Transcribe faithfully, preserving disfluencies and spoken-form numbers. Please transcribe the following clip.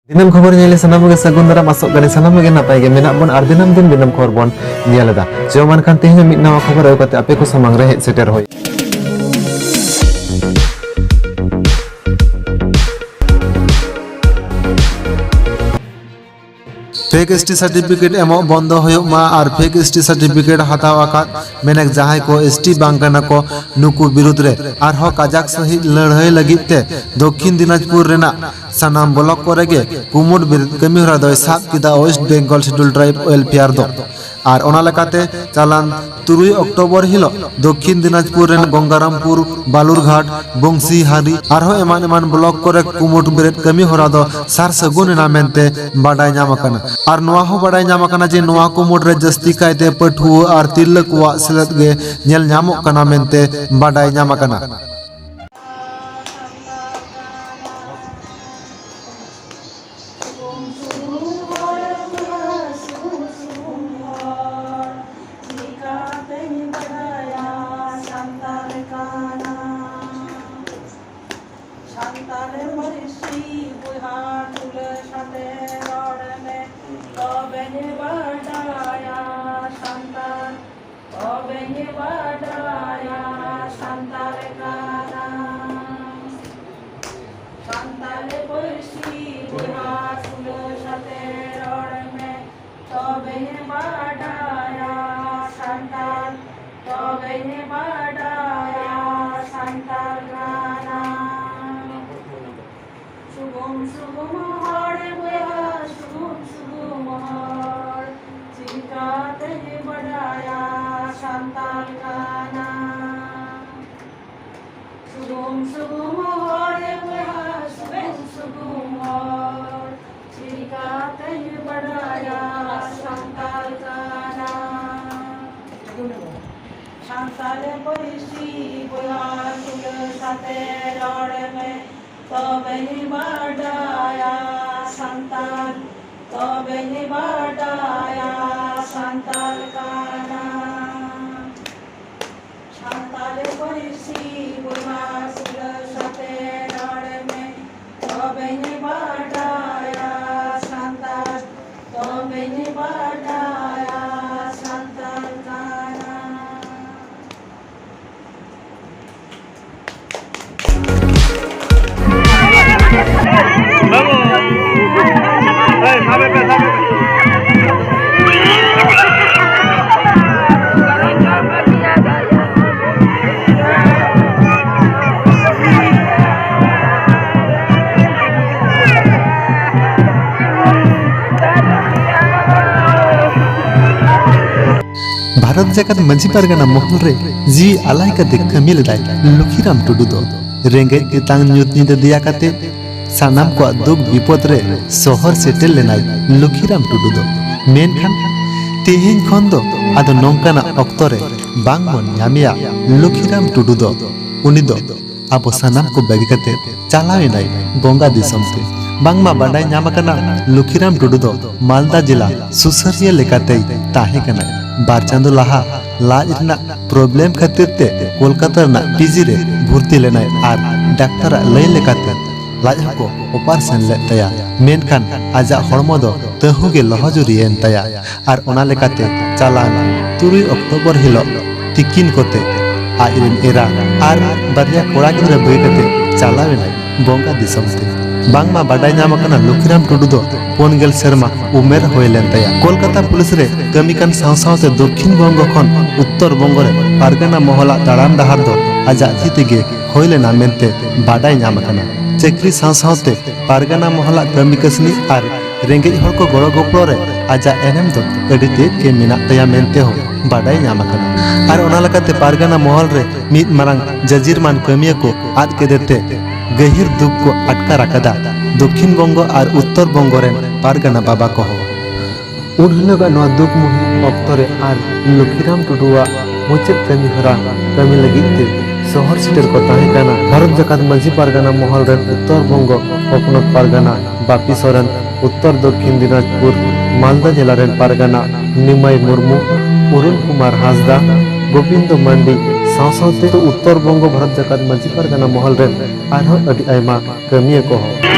ᱫᱤᱱᱟᱹᱢ ᱠᱷᱚᱵᱚᱨ ᱧᱮᱞ ᱥᱟᱱᱟᱢ ᱜᱮ ᱥᱟᱹᱜᱩᱱ ᱫᱟᱨᱟᱢ, ᱟᱥᱚᱜ ᱠᱟᱹᱱᱟᱹᱧ ᱥᱟᱱᱟᱢ ᱜᱮ ᱱᱟᱯᱟᱭ ᱜᱮ ᱢᱮᱱᱟᱜ ᱵᱚᱱ ᱟᱨ ᱫᱤᱱᱟᱹᱢ ᱫᱤᱱ ᱫᱤᱱᱟᱹᱢ ᱠᱷᱚᱵᱚᱨ ᱵᱚᱱ ᱧᱮᱞ ᱮᱫᱟ᱾ ᱪᱚ ᱢᱟ ᱮᱱᱠᱷᱟᱱ ᱛᱮᱦᱮᱧ ᱦᱚᱸ ᱢᱤᱫ ᱱᱟᱣᱟ ᱠᱷᱚᱵᱚᱨ ᱟᱹᱜᱩ ᱠᱟᱛᱮ ᱟᱯᱮ ᱠᱚ ᱥᱟᱢᱟᱝ ᱨᱮ ᱦᱮᱡ ᱥᱮᱴᱮᱨ ᱦᱩᱭ᱾ ᱯᱷᱮᱠ ᱮᱥ ᱴᱤ ᱥᱟᱨᱴᱤᱯᱷᱤᱠᱮᱴ ᱮᱢᱚᱜ ᱵᱚᱱᱫᱚ ᱦᱩᱭᱩᱜ ᱢᱟ ᱟᱨ ᱯᱷᱮᱠ ᱮᱥ ᱴᱤ ᱥᱟᱨᱴᱤᱯᱷᱤᱠᱮᱴ ᱦᱟᱛᱟᱣ ᱟᱠᱟᱫ ᱢᱮᱱᱮᱠ ᱡᱟᱦᱟᱸᱭ ᱠᱚ ᱮᱥ ᱴᱤ ᱵᱟᱝ ᱠᱟᱱᱟ ᱠᱚ, ᱱᱩᱠᱩ ᱵᱤᱨᱩᱫᱽ ᱨᱮ ᱟᱨᱦᱚᱸ ᱠᱟᱡᱟᱠ ᱥᱟᱹᱦᱤᱡ ᱞᱟᱹᱲᱦᱟᱹᱭ ᱞᱟᱹᱜᱤᱫ ᱛᱮ ᱫᱚᱠᱠᱷᱤᱱ ᱫᱤᱱᱟᱡᱽᱯᱩᱨ ᱨᱮᱱᱟᱜ ᱥᱟᱱᱟᱢ ᱵᱞᱚᱠ ᱠᱚᱨᱮ ᱜᱮ ᱠᱩᱢᱩᱴ ᱵᱮᱨᱮᱫ ᱠᱟᱹᱢᱤ ᱦᱚᱨᱟ ᱫᱚᱭ ᱥᱟᱵ ᱠᱮᱫᱟ West Bengal schedule tribe welfare ᱫᱚ᱾ ᱟᱨ ᱚᱱᱟ ᱞᱮᱠᱟᱛᱮ ᱪᱟᱞᱟᱱ ᱛᱩᱨᱩᱭ ᱚᱠᱴᱳᱵᱚᱨ ᱦᱤᱞᱳᱜ ᱫᱚᱠᱠᱷᱤᱱ ᱫᱤᱱᱟᱡᱽᱯᱩᱨ ᱨᱮᱱ ᱜᱚᱝᱜᱟᱨᱟᱢᱯᱩᱨ, ᱵᱟᱞᱩᱨᱜᱷᱟᱴ, ᱵᱚᱝᱥᱤᱦᱟᱨᱤ ᱟᱨᱦᱚᱸ ᱮᱢᱟᱱ ᱮᱢᱟᱱ ᱵᱞᱚᱠ ᱠᱚᱨᱮ ᱠᱩᱢᱩᱴ ᱵᱮᱨᱮᱫ ᱠᱟᱹᱢᱤ ᱦᱚᱨᱟ ᱫᱚ ᱥᱟᱨ ᱥᱟᱹᱜᱩᱱ ᱮᱱᱟ ᱢᱮᱱᱛᱮ ᱵᱟᱰᱟᱭ ᱧᱟᱢ ᱟᱠᱟᱱᱟ᱾ ᱟᱨ ᱱᱚᱣᱟ ᱦᱚᱸ ᱵᱟᱰᱟᱭ ᱧᱟᱢ ᱟᱠᱟᱱᱟ ᱡᱮ ᱱᱚᱣᱟ ᱠᱩᱢᱩᱴ ᱨᱮ ᱡᱟᱹᱥᱛᱤ ᱠᱟᱭᱛᱮ ᱯᱟᱹᱴᱷᱩᱣᱟᱹ ᱟᱨ ᱛᱤᱨᱞᱟᱹ ᱠᱚᱣᱟᱜ ᱥᱮᱞᱮᱫ ᱜᱮ ᱧᱮᱞ ᱧᱟᱢᱚᱜ ᱠᱟᱱᱟ ᱢᱮᱱᱛᱮ ᱵᱟᱰᱟᱭ ᱧᱟᱢ ᱟᱠᱟᱱᱟ᱾ ᱥᱩᱜᱩᱢ ᱥᱩᱜᱩᱢ ᱦᱚᱲ ᱵᱚᱭᱦᱟ, ᱥᱩᱜᱩᱢ ᱥᱩᱜᱩᱢ ᱦᱚᱲ, ᱪᱤᱠᱟᱹᱛᱮᱧ ᱵᱟᱰᱟᱭᱟ ᱥᱟᱱᱛᱟᱲ ᱠᱟᱱᱟ? ᱥᱟᱱᱛᱟᱲ ᱯᱟᱹᱨᱥᱤ ᱵᱚᱭᱦᱟ ᱛᱩᱞᱟᱹ ᱥᱟᱛᱮ ᱨᱚᱲ ᱢᱮ, ᱛᱚᱵᱮᱧ ᱵᱟᱰᱟᱭᱟ ᱥᱟᱱᱛᱟᱲ, ᱛᱚᱵᱮᱧ ᱵᱟᱰᱟᱭᱟ ᱥᱟᱱᱛᱟᱲ ᱠᱟᱱᱟ᱾ ᱥᱟᱱᱛᱟᱲ ᱯᱟᱹᱨᱥᱤ ᱵᱚᱭᱦᱟ ᱛᱩᱞᱟᱹ ᱥᱟᱛᱮ ᱨᱚᱲ ᱢᱮ, ᱛᱚᱵᱮᱧ ᱵᱟᱰᱟᱭᱟ ᱥᱟᱱᱛᱟᱲ, ᱛᱚᱵᱮᱧ ᱵᱟᱰᱟᱭᱟ ᱥᱟᱱᱛᱟᱲ ᱠᱟᱱᱟ᱾ ᱥᱩᱜᱩᱢ ᱥᱩᱜᱩᱢ ᱦᱚᱲ ᱵᱚᱭᱦᱟ, ᱥᱩᱜᱩᱢ ᱥᱩᱜᱩᱢ ᱦᱚᱲ, ᱪᱤᱠᱟᱹᱛᱮᱧ ᱵᱟᱰᱟᱭᱟ ᱥᱟᱱᱛᱟᱲ ᱠᱟᱱᱟ? ᱥᱩᱜᱩᱢ ᱥᱩᱜᱩᱢ ᱦᱚᱲ ᱵᱚᱭᱦᱟ, ᱥᱩᱜᱩᱢ ᱥᱩᱜᱩᱢ ᱦᱚᱲ, ᱪᱤᱠᱟᱹᱛᱮᱧ ᱵᱟᱰᱟᱭᱟ ᱥᱟᱱᱛᱟᱲ ᱠᱟᱱᱟ? ᱥᱟᱱᱛᱟᱲ ᱯᱟᱹᱨᱥᱤ ᱵᱚᱭᱦᱟ ᱛᱩᱞᱟᱹ ᱥᱟᱛᱮ ᱨᱚᱲ ᱢᱮ, ᱛᱚᱵᱮᱧ ᱵᱟᱰᱟᱭᱟ ᱥᱟᱱᱛᱟᱲ, ᱛᱚᱵᱮᱧ ᱵᱟᱰᱟᱭᱟ ᱥᱟᱱᱛᱟᱲ ᱠᱟᱱᱟ᱾ ᱥᱟᱱᱛᱟᱲ ᱯᱟᱹᱨᱥᱤ ᱵᱚᱭᱦᱟ ᱛᱩᱞᱟᱹ ᱥᱟᱛᱮ ᱨᱚᱲ ᱢᱮ, ᱛᱚᱵᱮᱧ ᱵᱟᱰᱟᱭᱟ ᱵᱷᱟᱨᱚᱛ ᱡᱟᱠᱟᱛ ᱢᱟᱹᱡᱷᱤ ᱯᱟᱨᱜᱟᱱᱟ ᱢᱚᱦᱚᱞ ᱨᱮ ᱡᱤᱣᱤ ᱟᱞᱟᱭ ᱠᱟᱛᱮ ᱠᱟᱹᱢᱤ ᱞᱮᱫᱟᱭ ᱞᱩᱠᱷᱤᱨᱟᱢ ᱴᱩᱰᱩ ᱫᱚ᱾ ᱨᱮᱸᱜᱮᱡ ᱛᱮᱛᱟᱝ ᱧᱩᱛ ᱧᱤᱫᱟᱹ ᱫᱮᱭᱟ ᱠᱟᱛᱮ ᱥᱟᱱᱟᱢ ᱠᱚᱣᱟᱜ ᱫᱩᱠ ᱵᱤᱯᱚᱫ ᱨᱮ ᱥᱚᱦᱚᱨ ᱥᱮᱴᱮᱨ ᱞᱮᱱᱟᱭ ᱞᱩᱠᱷᱤᱨᱟᱢ ᱴᱩᱰᱩ ᱫᱚ᱾ ᱢᱮᱱᱠᱷᱟᱱ ᱛᱮᱦᱮᱧ ᱠᱷᱚᱱ ᱫᱚ ᱟᱫᱚ ᱱᱚᱝᱠᱟᱱᱟᱜ ᱚᱠᱛᱚ ᱨᱮ ᱵᱟᱝ ᱵᱚᱱ ᱧᱟᱢᱮᱭᱟ ᱞᱩᱠᱷᱤᱨᱟᱢ ᱴᱩᱰᱩ ᱫᱚ᱾ ᱩᱱᱤ ᱫᱚ ᱟᱵᱚ ᱥᱟᱱᱟᱢ ᱠᱚ ᱵᱟᱹᱜᱤ ᱠᱟᱛᱮ ᱪᱟᱞᱟᱣ ᱮᱱᱟᱭ ᱵᱚᱸᱜᱟ ᱫᱤᱥᱚᱢ ᱛᱮ᱾ ᱵᱟᱝᱢᱟ ᱵᱟᱰᱟᱭ ᱧᱟᱢ ᱟᱠᱟᱱᱟ, ᱞᱩᱠᱷᱤᱨᱟᱢ ᱴᱩᱰᱩ ᱫᱚ ᱢᱟᱞᱫᱟ ᱡᱮᱞᱟ ᱥᱩᱥᱟᱹᱨᱤᱭᱟᱹ ᱞᱮᱠᱟᱛᱮᱭ ᱛᱟᱦᱮᱸ ᱠᱟᱱᱟ᱾ ᱵᱟᱨ ᱪᱟᱸᱫᱚ ᱞᱟᱦᱟ ᱞᱟᱡ ᱨᱮᱱᱟᱜ ᱯᱨᱚᱵᱞᱮᱢ ᱠᱷᱟᱹᱛᱤᱨ ᱛᱮ ᱠᱳᱞᱠᱟᱛᱟ ᱨᱮᱱᱟᱜ ᱯᱤᱡᱤ ᱨᱮ ᱵᱷᱩᱨᱛᱤ ᱞᱮᱱᱟᱭ ᱟᱨ ᱰᱟᱠᱛᱟᱨᱟᱜ ᱞᱟᱹᱭ ᱞᱮᱠᱟᱛᱮ ᱞᱟᱡ ᱦᱚᱸᱠᱚ ᱚᱯᱟᱨᱮᱥᱚᱱ ᱞᱮᱫ ᱛᱟᱭᱟ, ᱢᱮᱱᱠᱷᱟᱱ ᱟᱡᱟᱜ ᱦᱚᱲᱢᱚ ᱫᱚ ᱛᱟᱹᱦᱩ ᱜᱮ ᱞᱚᱦᱚᱡᱩᱨᱤᱭᱮᱱ ᱛᱟᱭᱟ᱾ ᱟᱨ ᱚᱱᱟ ᱞᱮᱠᱟᱛᱮ ᱪᱟᱞᱟᱣ ᱛᱩᱨᱩᱭ ᱚᱠᱴᱳᱵᱚᱨ ᱦᱤᱞᱳᱜ ᱛᱤᱠᱤᱱ ᱠᱚᱛᱮ ᱟᱡ ᱨᱮᱱ ᱮᱨᱟ ᱟᱨ ᱵᱟᱨᱭᱟ ᱠᱚᱲᱟ ᱜᱤᱫᱽᱨᱟᱹ ᱵᱟᱹᱜᱤ ᱠᱟᱛᱮ ᱪᱟᱞᱟᱣ ᱮᱱᱟᱭ ᱵᱚᱸᱜᱟ ᱫᱤᱥᱚᱢ ᱛᱮ᱾ ᱵᱟᱝᱢᱟ ᱵᱟᱰᱟᱭ ᱧᱟᱢ ᱟᱠᱟᱱᱟ, ᱞᱩᱠᱷᱤᱨᱟᱢ ᱴᱩᱰᱩ ᱫᱚ ᱯᱩᱱ ᱜᱮᱞ ᱥᱮᱨᱢᱟ ᱩᱢᱮᱨ ᱦᱩᱭ ᱞᱮᱱ ᱛᱟᱭᱟ᱾ ᱠᱳᱞᱠᱟᱛᱟ ᱯᱩᱞᱤᱥ ᱨᱮ ᱠᱟᱹᱢᱤ ᱠᱟᱱ ᱥᱟᱶ ᱥᱟᱶᱛᱮ ᱫᱚᱠᱠᱷᱤᱱ ᱵᱚᱝᱜᱚ ᱠᱷᱚᱱ ᱩᱛᱛᱚᱨ ᱵᱚᱝᱜᱚ ᱨᱮ ᱯᱟᱨᱜᱟᱱᱟ ᱢᱚᱦᱚᱞᱟᱜ ᱛᱟᱲᱟᱢ ᱰᱟᱦᱟᱨ ᱫᱚ ᱟᱡᱟᱜ ᱛᱤ ᱛᱮᱜᱮ ᱦᱩᱭ ᱞᱮᱱᱟ ᱢᱮᱱᱛᱮ ᱵᱟᱰᱟᱭ ᱧᱟᱢ ᱟᱠᱟᱱᱟ᱾ ᱪᱟᱹᱠᱨᱤ ᱥᱟᱶ ᱥᱟᱶᱛᱮ ᱯᱟᱨᱜᱟᱱᱟ ᱢᱚᱦᱚᱞᱟᱜ ᱠᱟᱹᱢᱤ ᱠᱟᱹᱥᱱᱤ ᱟᱨ ᱨᱮᱸᱜᱮᱡ ᱦᱚᱲ ᱠᱚ ᱜᱚᱲᱚ ᱜᱚᱯᱚᱲᱚ ᱨᱮ ᱟᱡᱟᱜ ᱮᱱᱮᱢ ᱫᱚ ᱟᱹᱰᱤ ᱛᱮᱫ ᱜᱮ ᱢᱮᱱᱟᱜ ᱛᱟᱭᱟ ᱢᱮᱱᱛᱮ ᱦᱚᱸ ᱵᱟᱰᱟᱭ ᱧᱟᱢ ᱟᱠᱟᱱᱟ᱾ ᱟᱨ ᱚᱱᱟ ᱞᱮᱠᱟᱛᱮ ᱯᱟᱨᱜᱟᱱᱟ ᱢᱚᱦᱚᱞ ᱨᱮ ᱢᱤᱫ ᱢᱟᱨᱟᱝ ᱡᱟᱹᱡᱤᱨ ᱢᱟᱱ ᱠᱟᱹᱢᱤᱭᱟᱹ ᱠᱚ ᱟᱫ ᱠᱮᱫᱮ ᱛᱮ ᱜᱟᱹᱦᱤᱨ ᱫᱩᱠ ᱠᱚ ᱟᱴᱠᱟᱨ ᱟᱠᱟᱫᱟ ᱫᱚᱠᱠᱷᱤᱱ ᱵᱚᱝᱜᱚ ᱟᱨ ᱩᱛᱛᱚᱨ ᱵᱚᱝᱜᱚ ᱨᱮᱱ ᱯᱟᱨᱜᱟᱱᱟ ᱵᱟᱵᱟ ᱠᱚᱦᱚᱸ᱾ ᱩᱱ ᱦᱤᱞᱳᱜᱟᱜ ᱱᱚᱣᱟ ᱫᱩᱠ ᱢᱩᱦᱤᱢ ᱚᱠᱛᱚ ᱨᱮ ᱟᱨ ᱞᱩᱠᱷᱤᱨᱟᱢ ᱴᱩᱰᱩᱣᱟᱜ ᱢᱩᱪᱟᱹᱫ ᱠᱟᱹᱢᱤ ᱦᱚᱨᱟ ᱠᱟᱹᱢᱤ ᱞᱟᱹᱜᱤᱫ ᱛᱮ ᱥᱚᱦᱚᱨ ᱥᱮᱴᱮᱨ ᱠᱚ ᱛᱟᱦᱮᱸ ᱠᱟᱱᱟ᱾ ᱵᱷᱟᱨᱚᱛ ᱡᱟᱠᱟᱛ ᱢᱟᱹᱡᱷᱤ ᱯᱟᱨᱜᱟᱱᱟ ᱢᱚᱦᱚᱞ ᱨᱮᱱ ᱩᱛᱛᱚᱨ ᱵᱚᱝᱜᱚ ᱦᱚᱯᱱᱚᱛ ᱯᱟᱨᱜᱟᱱᱟ ᱵᱟᱯᱤ ᱥᱚᱨᱮᱱ, ᱩᱛᱛᱚᱨ ᱫᱚᱠᱠᱷᱤᱱ ᱫᱤᱱᱟᱡᱽᱯᱩᱨ, ᱢᱟᱞᱫᱟ ᱡᱮᱞᱟ ᱨᱮᱱ ᱯᱟᱨᱜᱟᱱᱟ ᱱᱤᱢᱟᱭ ᱢᱩᱨᱢᱩ, ᱚᱨᱩᱱ ᱠᱩᱢᱟᱨ ᱦᱟᱸᱥᱫᱟ, ᱜᱳᱵᱤᱱᱫᱚ ᱢᱟᱱᱰᱤ ᱥᱟᱶ ᱥᱟᱶᱛᱮ ᱩᱛᱛᱚᱨ ᱵᱚᱝᱜᱚ ᱵᱷᱟᱨᱚᱛ ᱡᱟᱠᱟᱛ ᱢᱟᱹᱡᱷᱤ ᱯᱟᱨᱜᱟᱱᱟ ᱢᱚᱦᱚᱞ ᱨᱮᱱ ᱟᱨᱦᱚᱸ ᱟᱹᱰᱤ ᱟᱭᱢᱟ ᱠᱟᱹᱢᱤᱭᱟᱹ ᱠᱚᱦᱚᱸ᱾